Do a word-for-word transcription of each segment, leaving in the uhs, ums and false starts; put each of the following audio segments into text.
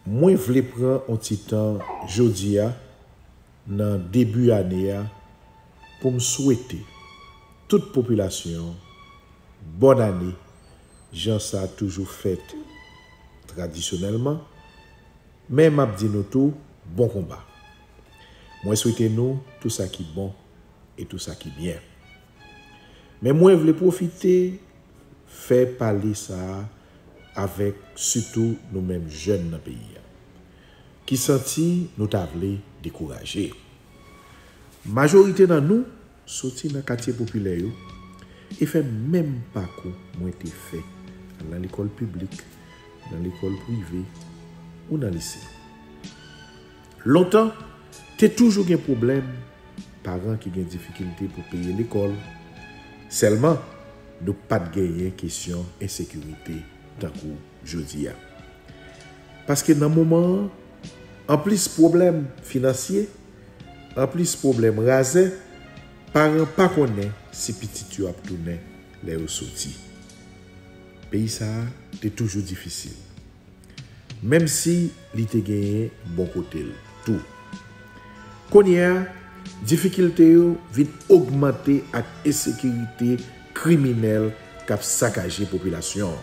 Mwen vle pran yon ti tan jodi a, nan debi ane a, pou m swete tout popilasyon an bòn ane, jan sa toujou fèt tradisyonèlman, men m ap di nou tou, bon konba. Mwen swete nou tou sa ki bon e tou sa ki byen. Men mwen vle pwofite fè pale sa a avèk sitou nou menm jèn nan peyi a, ki santi nou ta vle dekouraje. Majorite nan nou soti nan katye popilè yo e fè menm pakou mwen te fè, al nan lekòl piblik, nan lekòl prive ou nan lise. Lontan, te toujou gen pwoblèm paran ki gen difikilte pou peye lekòl. Sèlman, nou pa t genyen kesyon ensekirite tankou jodi a. Paske nan moman an, anplis pwoblèm finansye, anplis pwoblèm razè, paran pa konnen si pitit yo ap tounen lè yo soti. Peyi sa a te toujou difisil, menm si li te genyen bon kote l tou. Kounye a, difikilte yo vin ogmante ak ensekirite kriminèl k ap sakaje popilasyon an.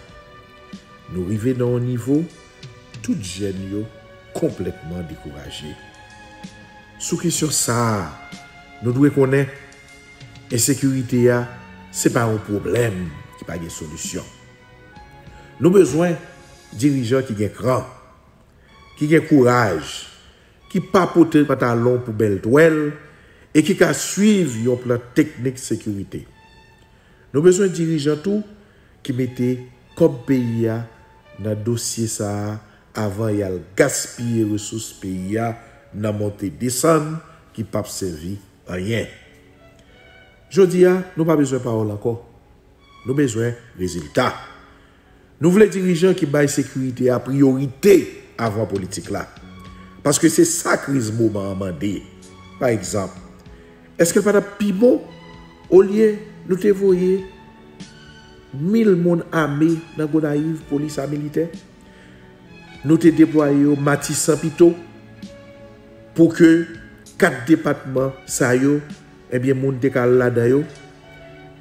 Nou rive nan yon nivo, tout jèn yo konplètman dekouraje. Sou kesyon sa a, nou dwe konnen, ensekirite a, se pa yon pwoblèm ki pa gen solisyon. Nou bezwen dirijan ki gen kran, ki gen kouraj, ki pa pote pantalon pou bèl twèl e ki ka swiv yon plan teknik sekirite. Nou bezwen dirijan tou ki mete kòb peyi a nan dosye sa a avan y al gaspiye resous peyi a nan monte desann ki p ap sèvi anyen. Jodi a, nou pa bezwen pawòl ankò. Nou bezwen rezilta. Nou vle dirijan ki bay sekirite a priyorite avan politik la. Paske se sa kriz moman an mande. Pa egzanp, èske l pa t ap pi bon olye nou te voye mil moun ame nan Gonayiv, polis a militè? Nou te deplwaye yo Matisan pito pou ke kat depatman sa yo, ebyen, moun te ka al ladan yo?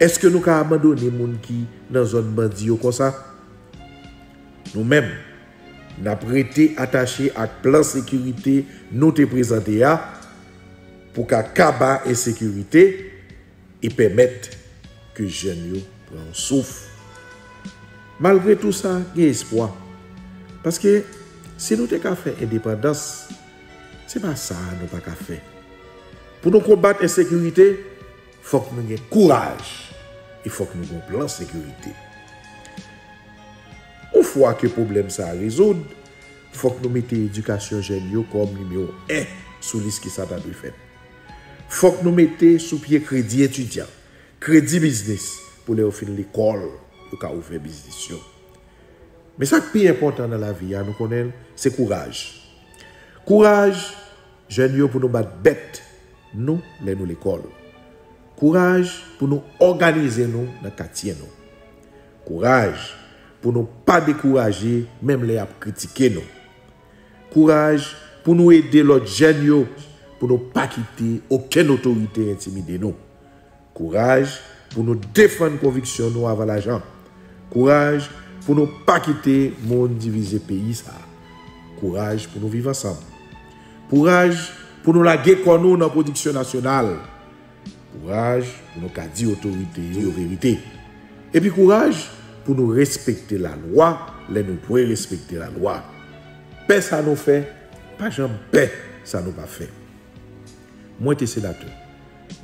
Èske nou ka abandone moun ki nan zòn bandi yo konsa? Nou menm, n ap rete atache ak plan sekirite nou te prezante a pou ka kaba ensekirite e pèmèt ke jèn yo pran yon souf. Malgre tou sa, gen espwa. Paske si nou te ka fè endepandans, se pa sa a nou pa ka fè. Pou nou konbat ensekirite, fòk nou gen kouraj e fòk nou gen yon plan sekirite. Yon fwa ke pwoblèm sa a rezoud, fòk nou mete edikasyon jèn yo kòm nimewo en sou lis ki sa ta dwe fèt. Fòk nou mete sou pye kredi etidyan, kredi biznis, pou lè yo fin lekòl, yo ka ouvè biznis yo. Men sa k pi enpòtan nan lavi a, nou konnen l, se kouraj. Kouraj, jèn yo, pou nou bat bèt nou lè nou lekòl. Kouraj pou nou òganize nou nan katye nou. Kouraj pou nou pa dekouraje menm lè y ap kritike nou. Kouraj pou nou ede lòt jèn yo, pou nou pa kite okenn otorite entimide nou. Kouraj pou nou defann konviksyon nou avan lajan. Kouraj pou nou pa kite moun divize peyi sa a. Kouraj pou nou viv ansanm. Kouraj pou nou lage kò nou nan pwodiksyon nasyonal. Kouraj pou nou ka di otorite yo verite. Epi kouraj pou nou respekte lalwa lè nou dwe respekte lalwa. Pè sa nou fè, pa janm pè sa nou pa fè. Mwen te senatè.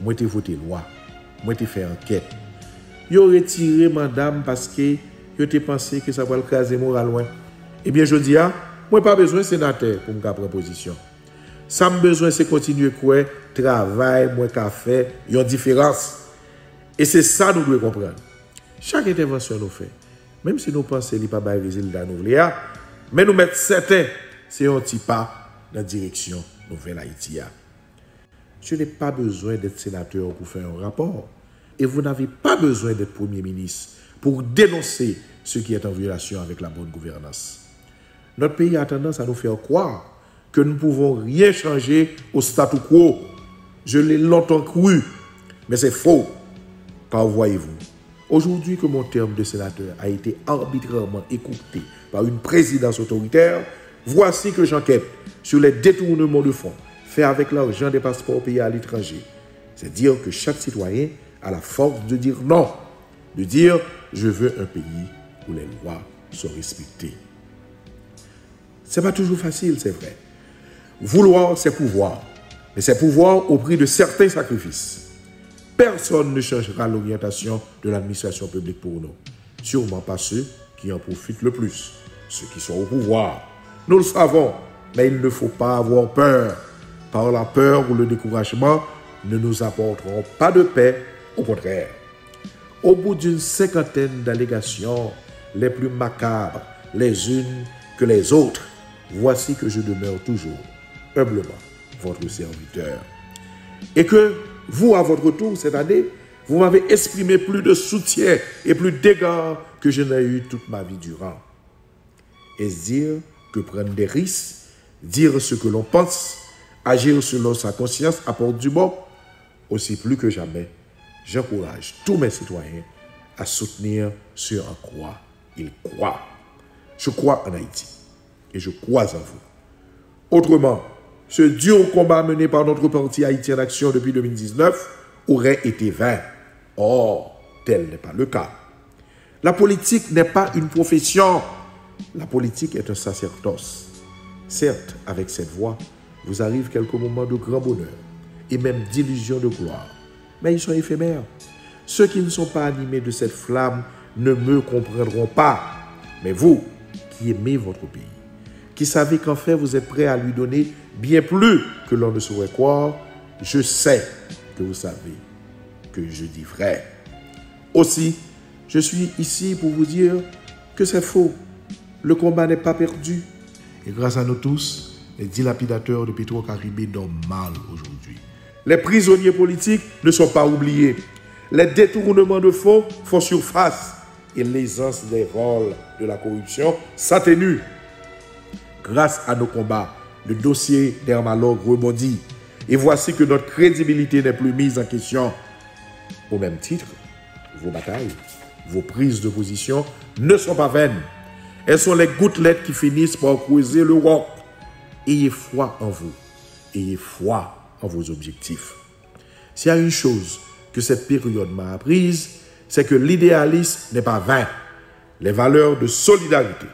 Mwen te vote lwa. Mwen te fè ankèt. Yo retire manda m paske yo te panse ke sa pral kraze moral mwen. Ebyen, jodi a, mwen pa bezwen senatè pou m ka pran pozisyon. Sa m bezwen, se kontinye kwè travay mwen ka fè yon diferans. E se sa nou dwe konprann. Chak entèvansyon nou fè, menm si nou panse li pa bay rezilta nou vle a, men nou mèt sèten se yon ti pa nan direksyon nouvèl Ayiti a. Je n'ai pas besoin d'être sénateur pour faire un rapport. Et vous n'avez pas besoin d'être Premier ministre pour dénoncer ce qui est en violation avec la bonne gouvernance. Notre pays a tendance à nous faire croire que nous ne pouvons rien changer au statu quo. Je l'ai longtemps cru, mais c'est faux. Car voyez-vous, aujourd'hui que mon terme de sénateur a été arbitrairement écourté par une présidence autoritaire, voici que j'enquête sur les détournements de fonds faits avec l'argent des passeports payés à l'étranger. C'est dire que chaque citoyen a la force de dire non, de dire je veux un pays où les lois sont respectées. C'est pas toujours facile, c'est vrai. Vouloir, c'est pouvoir, mais c'est pouvoir au prix de certains sacrifices. Personne ne changera l'orientation de l'administration publique pour nous. Sûrement pas ceux qui en profitent le plus, ceux qui sont au pouvoir. Nous le savons, mais il ne faut pas avoir peur. Par la peur ou le découragement ne nous apporteront pas de paix, au contraire. Au bout d'une cinquantaine d'allégations, les plus macabres les unes que les autres, voici que je demeure toujours humblement votre serviteur. Et que vous, à votre tour, cette année, vous m'avez exprimé plus de soutien et plus d'égards que je n'ai eu toute ma vie durant. Est-ce dire que prendre des risques, dire ce que l'on pense, agir selon sa conscience apporte du bon? Aussi, plus que jamais, j'encourage tous mes citoyens à soutenir ceux en quoi ils croient. Je crois en Haïti et je crois en vous. Autrement, ce dur combat mené par notre parti Haïti en Action depuis deux mille dix-neuf aurait été vain. Or, tel n'est pas le cas. La politique n'est pas une profession. La politique est un sacerdoce. Certes, avec cette voix, vous arrivent quelques moments de grand bonheur et même d'illusions de gloire. Mais ils sont éphémères. Ceux qui ne sont pas animés de cette flamme ne me comprendront pas. Mais vous, qui aimez votre pays, qui savez qu'en fait vous êtes prêt à lui donner bien plus que l'on ne saurait croire, je sais que vous savez que je dis vrai. Aussi, je suis ici pour vous dire que c'est faux. Le combat n'est pas perdu. Et grâce à nous tous, les dilapidateurs de Petro-Caribe dorment mal aujourd'hui. Les prisonniers politiques ne sont pas oubliés. Les détournements de fonds font surface et l'aisance des vols de la corruption s'atténue. Grâce à nos combats, le dossier d'Hermalog rebondit. Et voici que notre crédibilité n'est plus mise en question. Au même titre, vos batailles, vos prises de position ne sont pas vaines. Elles sont les gouttelettes qui finissent par creuser le roc. Ayez foi en vous. Ayez foi en vos objectifs. S'il y a une chose que cette période m'a apprise, c'est que l'idéalisme n'est pas vain. Les valeurs de solidarité,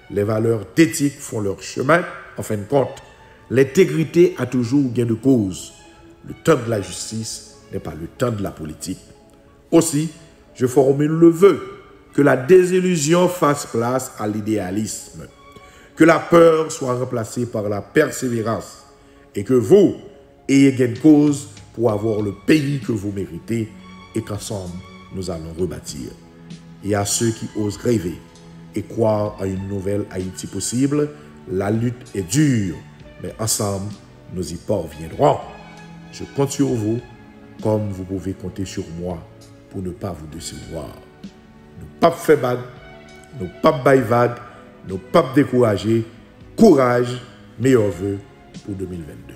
les valeurs d'éthique font leur chemin. En fin de compte, l'intégrité a toujours gain de cause. Le temps de la justice n'est pas le temps de la politique. Aussi, je formule le vœu que la désillusion fasse place à l'idéalisme, que la peur soit remplacée par la persévérance, et que vous, ayez gain de cause pour avoir le pays que vous méritez et qu'ensemble, nous allons rebâtir. Et à ceux qui osent rêver et croire à une nouvelle Haïti possible, la lutte est dure, mais ensemble, nous y parviendrons. Je compte sur vous, comme vous pouvez compter sur moi pour ne pas vous décevoir. Nou p ap fè bag, nou p ap bay vag, nou p ap dekouraje. Kouraj, meyè ve pou de mil vennde.